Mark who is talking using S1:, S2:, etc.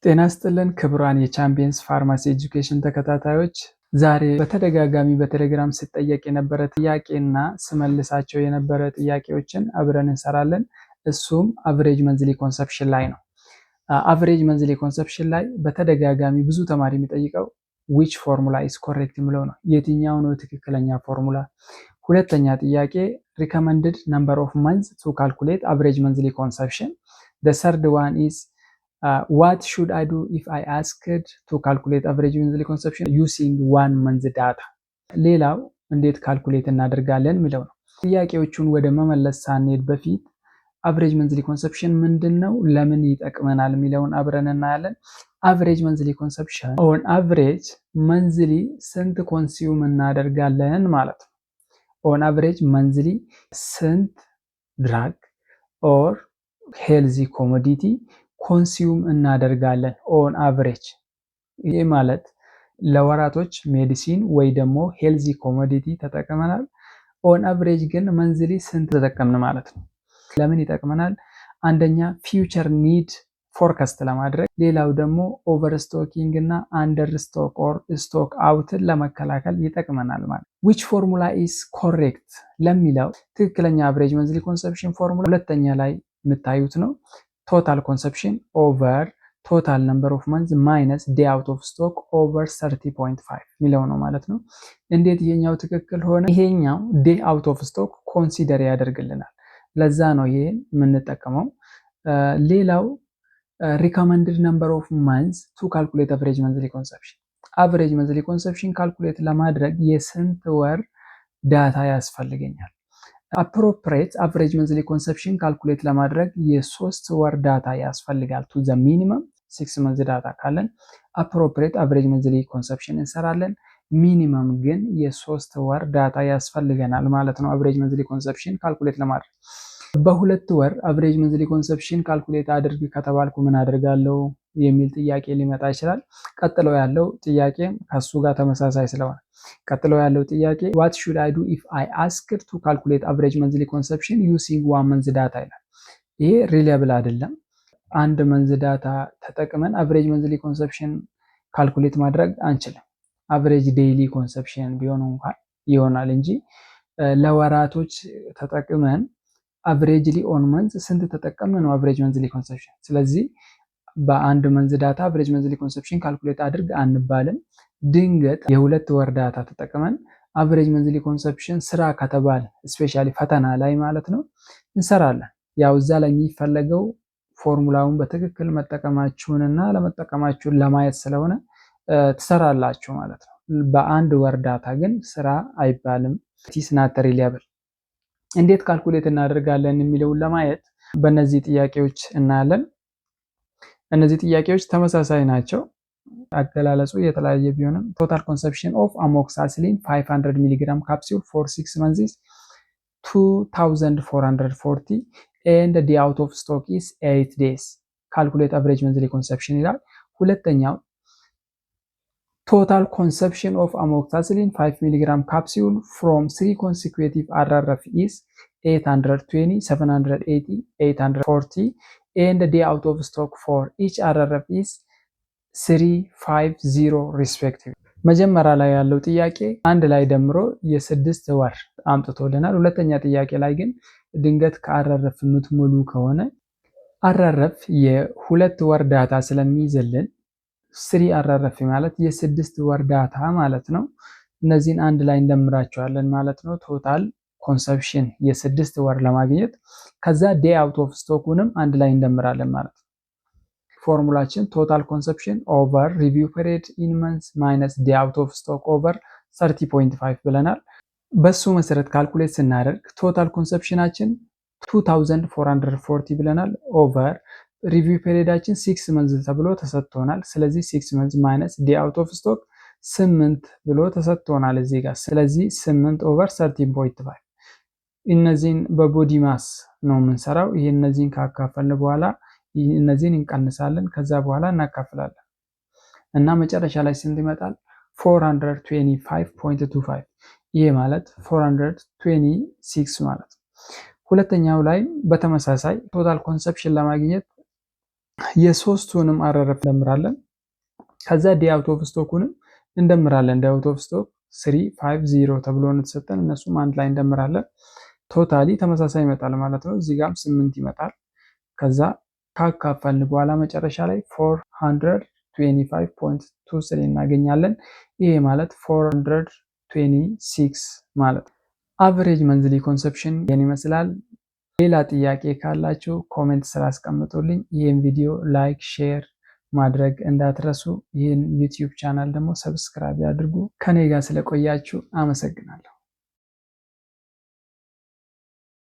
S1: ጤና ይስጥልን ክቡራን የ Champions Pharmacy Education ተከታታዮች፣ ዛሬ በተደጋጋሚ በቴሌግራም ስጠየቅ የነበረ ጥያቄና ስመልሳቸው የነበረ ጥያቄዎችን አብረን እንሰራለን። እሱም average monthly consumption ላይ ነው። Average monthly consumption ላይ በተደጋጋሚ ብዙ ተማሪ የሚጠይቀው which formula is correct የሚለው ነው። የትኛው ነው ትክክለኛ ፎርሙላ? ሁለተኛ ጥያቄ recommended number of months to calculate average monthly consumption. The third one is what should I do if I asked to calculate average monthly consumption using one month data? ሌላው እንዴት calculate እናደርጋለን የሚለው ነው። ጥያቄዎቹን ወደ መመለስ ሳንሄድ በፊት average monthly consumption ምንድን ነው፣ ለምን ይጠቅመናል የሚለውን አብረን እናያለን። Average monthly consumption on average monthly ስንት consume እናደርጋለን ማለት ነው። On average monthly ስንት drug or healthy commodity consume እናደርጋለን on average። ይህ ማለት ለወራቶች medicine ወይ ደግሞ healthy commodity ተጠቅመናል። On average ግን monthly ስንት ተጠቀምን ማለት ነው። ለምን ይጠቅመናል? አንደኛ future need forecast ለማድረግ፣ ሌላው ደግሞ overstocking እና under stock or stock out ን ለመከላከል ይጠቅመናል ማለት። Which formula is correct ለሚለው ትክክለኛ average monthly consumption formula ሁለተኛ ላይ የምታዩት ነው። Total consumption over total number of months minus day out of stock over 30.5 የሚለው ነው ማለት ነው። እንዴት ይሄኛው ትክክል ሆነ? ይሄኛው day out of stock consider ያደርግልናል። ለዛ ነው ይሄን የምንጠቀመው። ሌላው recommended number of months to calculate average monthly consumption። Average monthly consumption calculate ለማድረግ የስንት ወር data ያስፈልገኛል? Appropriate average monthly consumption calculate ለማድረግ የሶስት ወር data ያስፈልጋል። To the minimum 6 months data ካለን appropriate average monthly consumption እንሰራለን። Minimum ግን የሶስት ወር data ያስፈልገናል ማለት ነው average monthly consumption calculate ለማድረግ። በሁለት ወር average monthly consumption calculate አድርግ ከተባልኩ ምን አደርጋለሁ የሚል ጥያቄ ሊመጣ ይችላል። ቀጥሎ ያለው ጥያቄ ከሱ ጋር ተመሳሳይ ስለሆነ ቀጥሎ ያለው ጥያቄ what should I do if I asked to calculate average monthly consumption using one month data ይላል። ይሄ reliable አይደለም። አንድ month data ተጠቅመን average monthly consumption calculate ማድረግ አንችልም። Average daily consumption ቢሆን እንኳን ይሆናል እንጂ ለወራቶች ተጠቅመን averagely on month ስንት ተጠቀምን ነው average monthly consumption። ስለዚህ በአንድ month data average monthly consumption calculate አድርግ አንባልም። ድንገት የሁለት ወር data ተጠቅመን average monthly consumption ስራ ከተባለ especially ፈተና ላይ ማለት ነው እንሰራለን። ያው እዛ ላይ የሚፈለገው ፎርሙላውን በትክክል መጠቀማችሁንና አለመጠቀማችሁን ለማየት ስለሆነ ትሰራላችሁ ማለት ነው። በአንድ ወር data ግን ስራ አይባልም። It's not reliable። እንዴት calculate እናደርጋለን የሚለውን ለማየት በእነዚህ ጥያቄዎች እናያለን። እነዚህ ጥያቄዎች ተመሳሳይ ናቸው። አገላለጹ የተለያየ ቢሆንም total consumption of amoxicillin 500 milligram capsule for 6 months 2440 and day out of stock is 8 days, calculate average monthly consumption ይላል። ሁለተኛው total consumption of amoxicillin 5 milligram capsule from 3 consecutive RRF is 820, 780, 840 and day out of stock for each RRF is 350 respective። መጀመሪያ ላይ ያለው ጥያቄ አንድ ላይ ደምሮ የስድስት ወር አምጥቶልናል። ሁለተኛ ጥያቄ ላይ ግን ድንገት ከ RRF የምትሞሉ ከሆነ RRF የሁለት ወር data ስለሚይዝልን three RRF ማለት የስድስት ወር data ማለት ነው። እነዚህን አንድ ላይ እንደምራቸዋለን ማለት ነው። Total consumption የስድስት ወር ለማግኘት ከዛ day out of stock ኡንም አንድ ላይ እንደምራለን ማለት ነው። Formula ችን total consumption over review period in months minus day out of stock over 30.5 ብለናል። በሱ መሰረት calculate ስናደርግ total consumption ኣችን 2440 ብለናል። Over review period ኣችን 6 months ተብሎ ተሰጥቶናል። ስለዚህ 6 months minus day out of stock ስምንት ብሎ ተሰጥቶናል እዚህ ጋር። ስለዚህ ስምንት over 13.5። እነዚህን በ BODMAS ነው የምንሰራው። ይህ እነዚህን ካካፈልን በኋላ እነዚህን እንቀንሳለን። ከዛ በኋላ እናካፍላለን እና መጨረሻ ላይ ስንት ይመጣል? 425.25። ይሄ ማለት 426 ማለት ነው። ሁለተኛው ላይ በተመሳሳይ total consumption ለማግኘት የሶስቱንም RRF እንደምራለን። ከዛ day out of stock ኡንም እንደምራለን። Day out of stock 3 5 0 ተብሎ ነው የተሰጠን። እነሱም አንድ ላይ እንደምራለን። Totally ተመሳሳይ ይመጣል ማለት ነው። እዚህ ጋርም 8 ይመጣል። ከዛ ካካፈልን በኋላ መጨረሻ ላይ 425.23 እናገኛለን። ይሄ ማለት 426 ማለት ነው። Average monthly consumption ይህን ይመስላል። ሌላ ጥያቄ ካላችሁ comment ስር አስቀምጡልኝ። ይህን ቪዲዮ like፣ share ማድረግ እንዳትረሱ። ይህን YouTube channel ደግሞ subscribe ያድርጉ። ከኔ ጋር ስለቆያችሁ አመሰግናለሁ።